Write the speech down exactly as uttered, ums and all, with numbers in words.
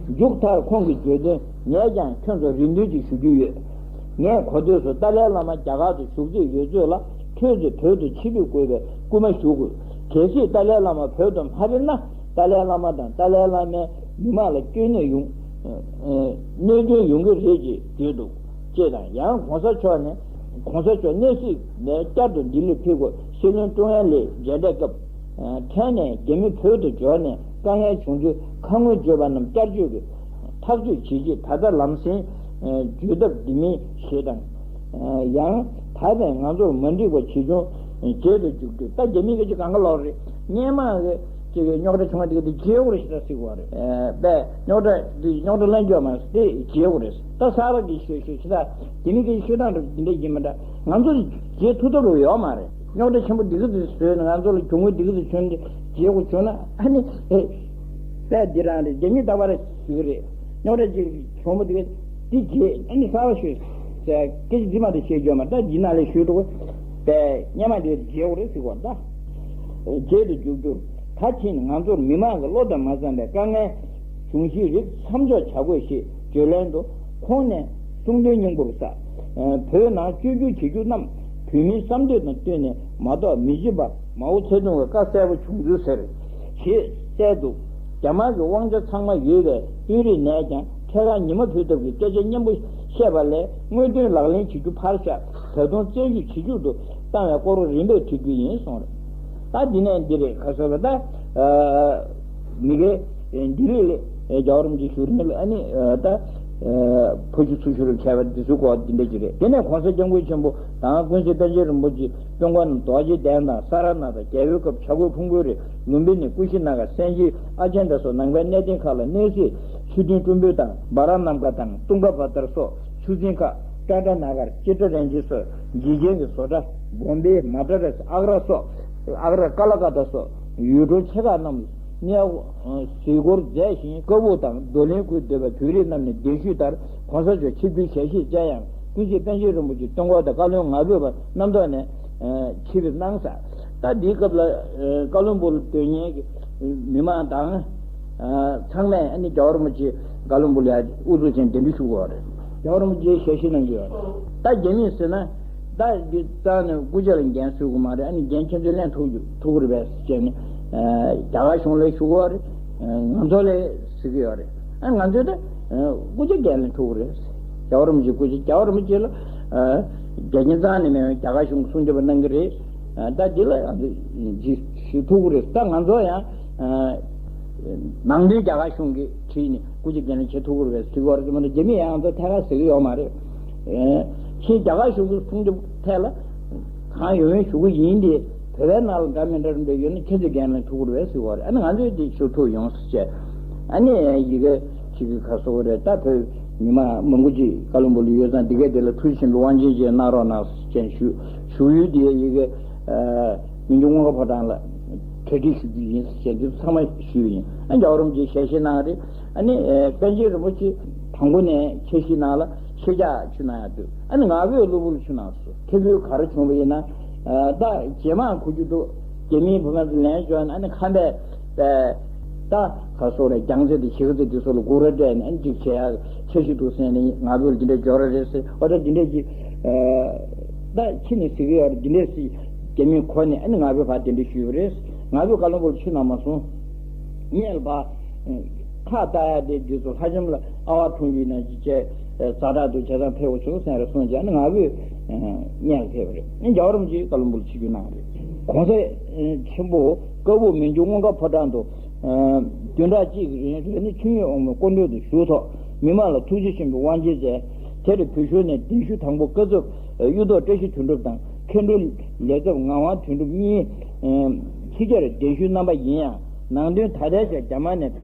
མཇུག་མཐར་ཁོང་གིས་བརྗོད་དོན། ངས་ཀྱང་ཁྱོད་ཚོར་རེ་འདུན་ཅིག་ཞུ་རྒྱུ་ཡོད། ངས་གོ་ཐོས་སུ་ཏཱ་ལའི་བླ་མ་རྒྱ་གར་དུ་བཞུགས་རྩིས་ཡོད་ཚོད་ལ། ཁྱོད་ཚོས་བོད་དུ་ཕྱིར་འབུད་དགོས་པའི་སྐུལ་མ་ཞུ་དགོས། གལ་སྲིད་ཏཱ་ལའི་བླ་མ་བོད་དུ་མ་ཕེབས་ན། ཏཱ་ལའི་བླ་མ་དང་ཏཱ་ལའི་བླ་མའི་མི་མང་ལ་སྐྱོན་གནོད་ཡོང་། གནོད་སྐྱོན་ཡོང་གི་རེད་ཅེས་བརྗོད་འདུག། ཅེས་དང་། ཡང་གོང་ས་མཆོག་ནས། གོང་ས་མཆོག་གནས་སྲིད་ནས་བསྐྱར་དུ་ལྡི་ལིར་ཕེབས་སྐོར་སྲིད་བློན་ཀྲུང་དབྱང་ལས་མཇལ་འཕྲད་སྐབས། ཕྲན་ནས་རྒྱ་མི་བོད་དུ་འབྱོར་ནས་དཀའ་ངལ་བྱུང་ཚུལ་ཁ་སྔོན་བརྗོད་པ་རྣམས་བསྐྱར་བརྗོད་ཀྱིས་ཐག་གཅོད་བྱེད་ཆེད། ད་ལྟ་ལམ་སེང་བརྗོད་ཐབས་འདི་མིན་ཞེས་དང་། ཡང་ད་ཐེངས་ང་ཚོར་མ་འགྲིག་པ་ཇི་བྱུང་བརྗེད་དུ་འཇུག་རྒྱུ། ད་རྒྱ་མི་སྐད་ཆ་གང་ག་ལོག་རེད། སྔོན་མ་གི་ཅིག་རྙོག་དྲ་བྱུང་བ་དེ་ག་དེ་བརྗེད་དགོས་རེད་ཞེ་དྲག་ཟེར་གི་ཡོད་རེད། པས་རྙོག་དྲ་འདི་རྙོག་དྲ་ལན་འཇོག་མ་དེ་བརྗེད་དགོས་རེད། ད་གསར་པ་གི་ཤོད་ཤོད་ཞེ་དྲག་རྒྱ་མི་གི་ཤོད་སྟངས་འདི་འདྲ་ཡིན་མི་འདྲ། ང་ཚོ་བརྗེད་ཐུབ་ཐུབ་རུ་ཡོད་མ་རེད། རྙོག་དྲ་ཆེན་པོ་འདི་ག་དེ་བཟོས་ནས་ང་ཚོ་ལ་གྱོང་གུན་འདི་ག་དེ་བྱུང་སྟེ་བརྗེད་དགོས་བྱུང་ན། ཨ་ནི་ཨེ་པས་འདི་རང་རེད། རྒྱ་མི་ད་བར་ཞུ་གི་རེད། རྙོག་དྲ་ཅིག་གྱོང་པོ་དེ་ག་དེ་བརྗེད། ཨ་ནི་གསར་པ་ཞུས་ཟེར་སྐད་ཆ་འདི་མ་དེ་བཤད་རྒྱུ་མ། ད་འདི་ནང་ལས་ཞུས་འགྲོ་གི། པས་སྔོན་མ་དེ་བརྗེད་དགོས་རེད་ཟེར་གི་ཡོད་རེད་ད། བརྗེད་དུ་འཇུག་རྒྱུར། ད་ཕྱིན་ང་ཚོར་མི་མང་གི་བློ་དང་མ་འཚམས་པའི་དཀའ་ངལ་བྱུང་གཞིའི་རིགས་མཚམས་འཇོག་བྱ་དགོས་ཞེས་བརྗོད་ལན་དུ། ཁོང་ནས་གསུང་དོན་སྙིང་པོར་ཟ། བོད་ནང་བཅོས་བསྒྱུར་བྱེད་རྒྱུ་རྣམས་བོད་མིའི་བསམ་འདུན་དང་བསྟུན་ནས་མ་གཏོགས་མི་བྱེད་པར་མའོ་ཙེ་ཏུང་གི་བཀའ་གསལ་པོ་བྱུང་ཚུལ་ཟེར། ཞེས་གསལ་འདུག། རྒྱ་དམར་གྱི་དབང་ཆ་ཚང་མ་ཡོད་པའི་དཔོན་རིགས་ནས་ཀྱང་ཐད་ཀར་ཉི་མ་བུ་ཐབས་ཀྱི་སྐད་ཆ་སྙན་པོ་བཤད་པ་ལས་དངོས་དོན་ལག་ལེན་བྱེད་རྒྱུ་ཕར་བཞག། ད་དུང་བཙན་ཤུགས་ཇེ་ཆུང་དུ་བཏང་བའི་སྐོར་རིམ་པས་དྲི་རྒྱུ་ཡིན་གསུངས་རེད། ད་འདི་ནས་འདི་རེད། ཁ་སོ་ལ་ད་མི་གའི་འདི་རེད་ལས་རྒྱལ་བ་རིན་པོ་ཆེ་བཞུགས་རིང་ལ། ཨ་ནི་ད་ཕོ་ཆུ་ཚུ་ཆུ་རུ་ཁྱད་པར་འདི་ཚོའི་སྐོར་འདི་འདྲ་ཅིག་རེད། དེ་ནས་གོང་ས་སྐྱབས་མགོན་ཆེན་པོ་དང་ཀུན་གཟིགས་པཎ་ཆེན་རིན་པོ་ཆེ། སྟོན་ཀ་ནང་རྡོ་རྗེ་གདན་དང་ས་ར་ནག་དང་རྒྱལ་པོའི་སྐབས་བྱ་རྒོད་ཕུང་པོའི་རི། ལུམ་བི་ནི། ཀུ་ཤི་ན་ག། སན་ཇི། ཨ་ཇན་ད་སོགས་ནང་པའི་གནས་བརྟན་ཁག་ལ་གནས་གཟིགས། ཆུ་སྟེང་སྤྲུལ་འབུལ་དང་། བ་ར་ནམ་ཀ་དང་ཏུང་ག་བ་ཏར་སོགས་ཆུ་འཛིན་ཁག། ཊ་ཊ་ན་གར། ཅི་ཏྲ་རན་ཇི་སོགས་འཇིག་རྟེན་གྱི་བཟོ་གྲྭ། བོམ་བེ། མ་ཏྲ་ར་སི། ཨག་ར་སོགས། ཨག་ར། ཀ་ལ་ཀ་ཏ་སོགས་ཡུལ་གྲུ་ཆེ་ཁག་རྣམས་གནས་གཟིགས་སྐོར་མཛད་ཞིང་། བཀའ་ཕབ་དང་བགྲོ་གླེང་ཁུལ་འདོད་པའི་བོད་རིགས་རྣམས་ནས་གདན་ཞུས་ལྟར་གོང་ས་མཆོག་ཆིབས་བསྒྱུར་ཞལ་བཞེས་བཅར་ཡང་། ཀུན་གཟིགས་པཎ་ཆེན་རིན་པོ་ཆེ་སྟོན་ཀ་དང་བཀའ་བློན་ང་ཕོད་པ་རྣམ་ཐོག་ནས་ཆིབས་གནང་ས། ད་འདིའི་སྐབས་ལ་ཀ་ལོན་སྦུག་ལ་སྡོད་མཁན་གྱི་མི་མང་དང་ཚང་མས་ཨ་ནི་རྒྱལ་བ་རིན་པོ་ཆེ་ཀ་ལོན་སྦུག་ལ་ཡ་དབུ་འཛུགས་བྱས་གདན་འདྲེན་ཞུ་དགོས་པ་རེད། རྒྱལ་བ་རིན་པོ་ཆེས་ཞལ་བཞེས་གནང་གི་ཡོད་རེད། ད་རྒྱ་མིས་ཟེར་ན། ད་འདི་རྩ་ནས་སྐུ་ཕྱྭ་ལ་འགན་གསོས་ཀྱི་མ་རེད། ཨ་ནི་འགན་ཁྱེད་ཚོས་ལེན་ཐུབ་རྒྱུ་ཐུབ་ཀྱི་རེད་པས་ཟེར་ནས་རྒྱ་གར་གཞུང་ལ་ཞུ་གི་ཡོད་རེད། ང་ཚོ་ལ་ཟེར་གྱི་ཡོད་རེད། ཨ་ང་ཚོས་ད་སྐུ་ཕྱྭ་འགན་ལེན་ཐུབ་ཀྱི་རེད། རྒྱལ་བ་རིན་པོ་ཆེ་སྐུ་ཕྱྭ། རྒྱལ་བ་རིན་པོ་ཆེ་ལ་འགལ་རྐྱེན་རྩ་ནས་མེད་པས། རྒྱ་གར་གཞུང་གིས་སྲུང་སྐྱོབ་གནང་གི་རེད། ད་འདི་ལ་ང་ཚོས་ཞུ་ཐུབ་ཀྱི་རེད། ད་ང་ཚོ་ཡང་ནང་དོན་རྒྱ་གར་གཞུང་གིས་ཁྲིད་ནས་སྐུ་ཕྱྭ་འགན་ལེན་བྱེད་ཐུབ་ཀྱི་རེད་པས་ཟེར་གྱི་ཡོད་རེད། དེ་མ་གཏོགས་རྒྱ་མིས་ཡང་ང་ཚོ་ཐད་ཀར་ཟེར་གྱི་ཡོད་མ་རེད། ཁྱེད་རྒྱ་གར་གཞུང་གིས་སྲུང་སྐྱོབ་ཐད་ལ་གང་ཡོང་ཡོང་ཞུ་གི་ཡིན་ཏེ། བོད་པའི་ནང་ལ་འདྲ་མི་འདྲ་རིམ་པས་ཡོད་ན་ཁྱེད་ཚོས་འགན་ལེན་ཐུབ་ཀྱི་རེད་པས་ཟེར་གྱི་ཡོད་རེད། ཨ་ནི་ང་ཚོས་འདི་ཞུ་ཐུབ་ཡོང་ཟེར་བྱས། ཨ་ནི་ཡི་གེ་ཅིག་གི་ཁ་གསོ་གི་རེད། ད་བོད་མི་མང་མང་པོ་ཅིག་ཀ་ལོན་སྦུག་ལ་ཡོད་ཙང་འདི་གས་དེ་ལ་ཐུགས་རྗེ་ཆེན་པོ་དབང་ཆེན་བཅས་གནང་རོགས་གནང་ཟེར་བྱས་ཞུ་ཞུ་ཡུལ་དེ་ཡི་གེ་མི་འགྱུར་མངོན་དགའ་ཕོ་བྲང་ལ་གྲ་སྒྲིག་ཞུ་རྒྱུ་ཡིན་ཟེར་བྱས་འདི་ཚང་མ་ཞུས་ཡིན། ཨ་རྒྱལ་བ་རིན་པོ་ཆེས་ཞལ་བཞེས་གནང་རེད། ཨ་ནི་པཎ་ཆེན་རིན་པོ་ཆེ་དང་པོ་ནས་ཆེ་བཞི་ནང་ལ་ཆེ་བརྒྱ་ཆུ་ནང་ཡང་འདུག། ཨ་ནི་ང་ཕོད་གློ་བུར་ཆུ་ནང་སོ། ཐེ་བོད་ག་རེ་བྱུང་བ་ཡིན་ན། ད་རྗེས་མ་གོ་རྒྱུ་འདུག། རྒྱ་མིའི་བུ་མོ་ཚོ་ལན་འབྱོར་ནས་ཨ་ནི་ཁམས་པའི་ད་ག་སོགས་རེད། རྒྱལ་རྩེ་དང་གཞིས་རྩེ་དེ་ཚོ་ལ་སྒུག་ར་སྤྲད་ནས་ཨ་ནི་ཅིག་བྱེད་ཡག་འཆར་གཞི་འདུག་ཟེར་ནས་ང་ཕོད་ལ་འདི་འདྲ་འབྱོར་ར་རེད་ཟེར། འོ་ད་འདི་འདྲ་ཅིག་ད་ཕྱི་ནས་ཟེར་གི་ཡོད་རེད། འདི་འདྲ་ཟེར་རྒྱ་མིས་གོ་ནས་ཨ་ནི་ང་ཕོད་ཕར་གདན་འདྲེན་ཞུས་པ་རེད། ང་ཕོད་ཀ་ལོན་སྦུག་ལ་ཆུ་ནང་མ་སོང་། སྔོན་ལ་ཕར། ཁ་བཏགས་ཡག་དེ་དུས་སུ་ལྷ་ལྕམ་ལ་ཨ་བ་འཁྲུངས་རྒྱུ་ན་ཅི་བྱས་ཛ་དྲག་འདུག། བྱས་ཙང་ཕེབས་དགོས་བྱུང་ཟེར་རེ་གསུངས་བྱས་ནས་ང་ཕོད་སྔོན་ལ་ཕེབས་པ་རེད། རྒྱལ་བ་རིན་པོ་ཆེས་ཀ་ལོན་སྦུག་ལ་ཆིབས་བསྒྱུར་གནང་བ་རེད། གོང་ས་ཆེན་པོ་བཀའ་ཕབ་མི་འགྱུར་མངོན་དགའ་ཕོ་བྲང་དུ་བདུན་ཕྲག་གཅིག་གི་རིང་རོ་ནི་ཆོས་ཉིད་དབང་མོའི་སྐུ་མདུན་དུ་བཞུགས་ཐོག་མི་མང་ལ་ཐུགས་རྗེ་ཆེན་པོའི་དབང་ཆེན་སྩལ། དེར་བོད་གཞུང་ནས་གདན་ཞུ་དང་པོ་བཀའ་ཚབ་གཡུ་ཐོག་བཀྲ་ཤིས་དོན་གྲུབ་དང་། མཁན་སྤྲུལ་ལས་ཚབ་ངག་དབང་དོན་གྲུབ་གཉིས་ཕྱི་རྒྱལ་གདན་ཞུ་གནང་པ་ཡིན་ཡང་། ནང་དོན་ད་ལྟའི་ཆར་རྒྱ་དམར་ནས།